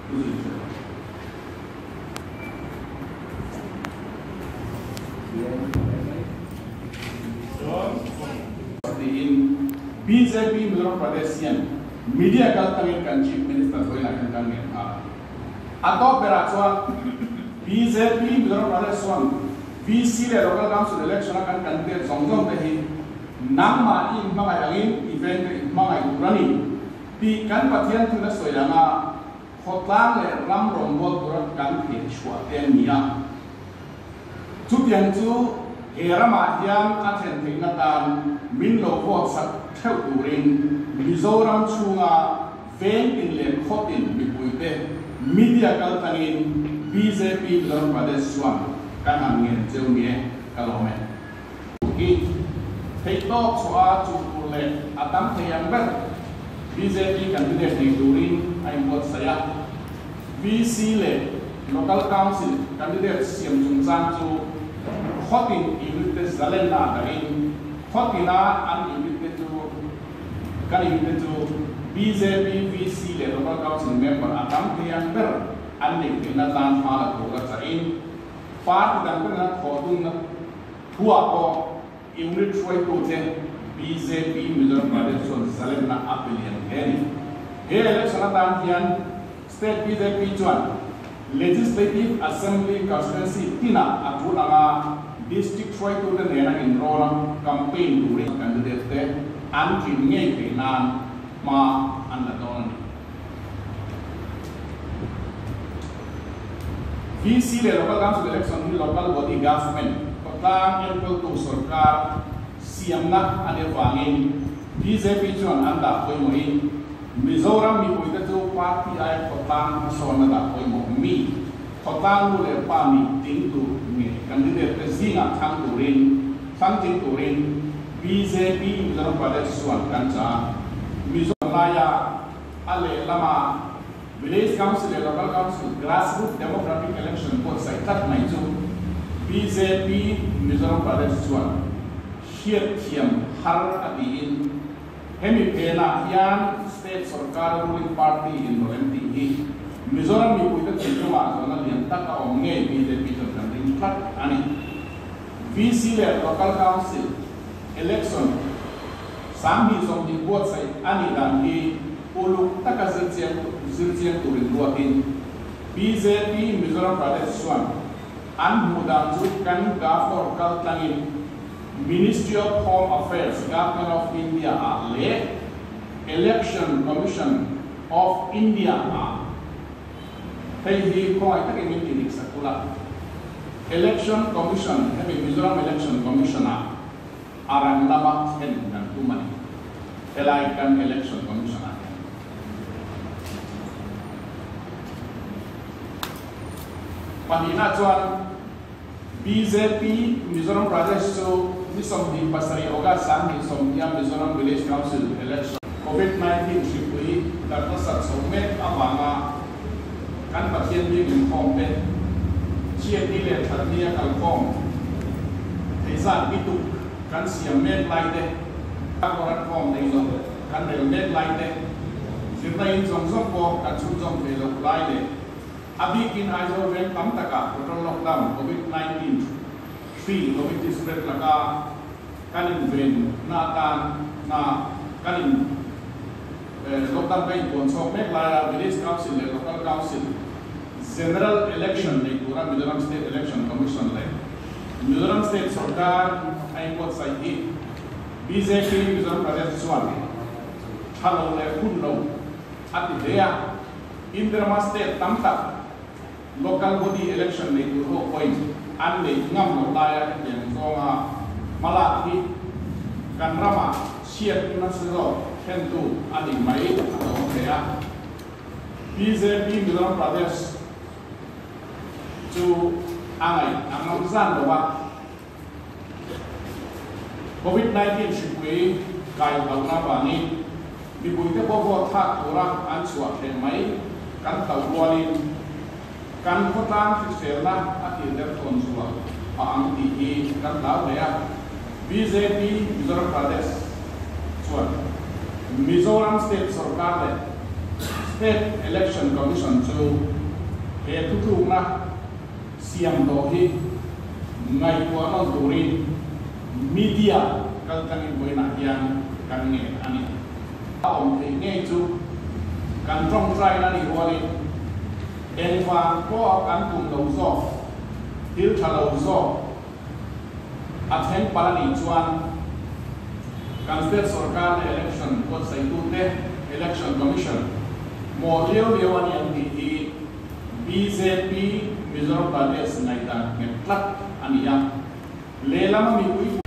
Thu zui zel. Tiin bjp Mizoram Pradesh hian media kal tangin kan Chief Minister vawiinah hian kan ngen nghal a. A tawp berah chuan bjp Mizoram Pradesh chuan VC leh Local Council Election a kan candidate zawng zawng te hi nangmah i inhmangaih angin i vengte i hmangaih tur a ni tih kan Pathian thil a sawi anga Khawtlang leh ram rawngbâwl tura kan theh chhuah te an ni a. Chutiang chu he ramah hian a thlen theihna tan min lo vote sak theuh turin Mizoram chhunga veng tin leh khaw tin mipuite media kal tlangin bjp Mizoram Pradesh chuan kan han ngen cheu ni e, ka lawm e. Hi theihtawk chhuah a chuh tur leh a tam thei ang ber bjp candidate nei turin a inbuatsaih a. VC leh Local Council candidate siam chungchang chu khawtin unit te zalenna a dahin khawtina an unit te chu kan unit te chu bjp VC leh Local Council member a tam thei ang ber an neih theihna tan hma la tur a chahin Party dang te nena thawh dunna thuah pawh unit hruaitute bjp Mizoram Pradesh chuan zalenna a pe lian hle a ni. He election atan hian State bjp chuan Legislative Assembly Constituency tinah a tul anga District hruaitute nena inrawla campaign turin candidate te an tlin ngei theih nan hma an la dawn a ni. VC leh Local Council Election hi Local Body Government, khawtlang enkawltu sorkar, siamna a nih avangin bjp chuan an dah pawimawhin Mizoram mipuite chu party aia khawtlang hmasawnna dah pawimawh mi, khawtlang nu leh pa nih tling tur nge candidate te zingah thlang turin thlang tling turin bjp Mizoram Pradesh chuan kan chah a. Mizoram laia A lehlama Village Council leh Local Council Grassroot Democratic Election buatsaih tlat mai chu bjp Mizoram Pradesh chuan hriatthiam har a tiin hemi phenah hian State sorkar ruling party in rawh em tih hi Mizoram mipuite thinlungah zawhna lian tak a awm ngei bjp chuan kan ring tlat a ni. VC leh Local Council Election 2020 buatsaih a nih dan hi uluk taka zirchiang turin ruatin bjp Mizoram Pradesh chuan an hmuh dan chu kan Governor kal tlangin Ministry of Home Affairs Government of India ah leh Election Commission of India ah Hei hi khawngaih takin min tihdik sak ula. Election Commission, hemi Mizoram Election Commission-ah a rang lama thlen kan tum a ni. Helai kan Election Commission-ah hian. Pahnihna chuan bjp Mizoram Pradesh chu ni 27 August 2020 Mizoram Village Council Election, Covid 19 hripui darh nasat chho mek avanga kan Pathian bik inkhawm te chhiatni leh thatni a kalkhawm thei zat bituk kan siam mek lai te, a kawran khawm nei lo kan rel mek lai te, zirna in zawng zawng pawh kan chhunzawm thei loh lai leh A bikin Aizawl veng tam takah total lockdown Covid 19 hri Covid spread laka kan inven na atan na kan in lockdown kan inpuan chhuak mek laia Village Council leh Local Council General Election nei tura Mizoram State Election Commission leh Mizoram State Sorkar a inbuatsaih hi bjp Mizoram Pradesh chuan tha lo leh hun lo a ti hle a. India-rama state tam tak local body election nei tur ho pawhin an neih ngam loh laia hetiang zawnga hmalak hi kan ramah chhiat nasa zawk thlentu a ni mai a lo awm thei a. Bjp Mizoram Pradesh chu a ngaih a ngam zan lo a, Covid 19 hripui kai hlauhna avangin mipuite pawh vote thlak tura an chhuah hreh mai kan hlauh rualin kan khawtlang hriselna a tir der thawn zual phah ang tih hi kan hlau hle a. Bjp Mizoram Pradesh chuan Mizoram State sawrkar leh State Election Commission chu he thutlukna siam tawh hi ngaihtuah nawn turin media kaltlangin vawiinah hian kan ngen a ni. A awm theih ngei chu kan tawngtaina nih rualin engvang pawha kan tum lo zawk, thil tha lo zawk a thleng palh a nih chuan kan state sorkar leh election buatsaitute, Election Commission, mawh liau liau a ni an tih hi bjp Mizoram Pradesh ngaihdan nghet tlat a ni a. Lehlam a mipui.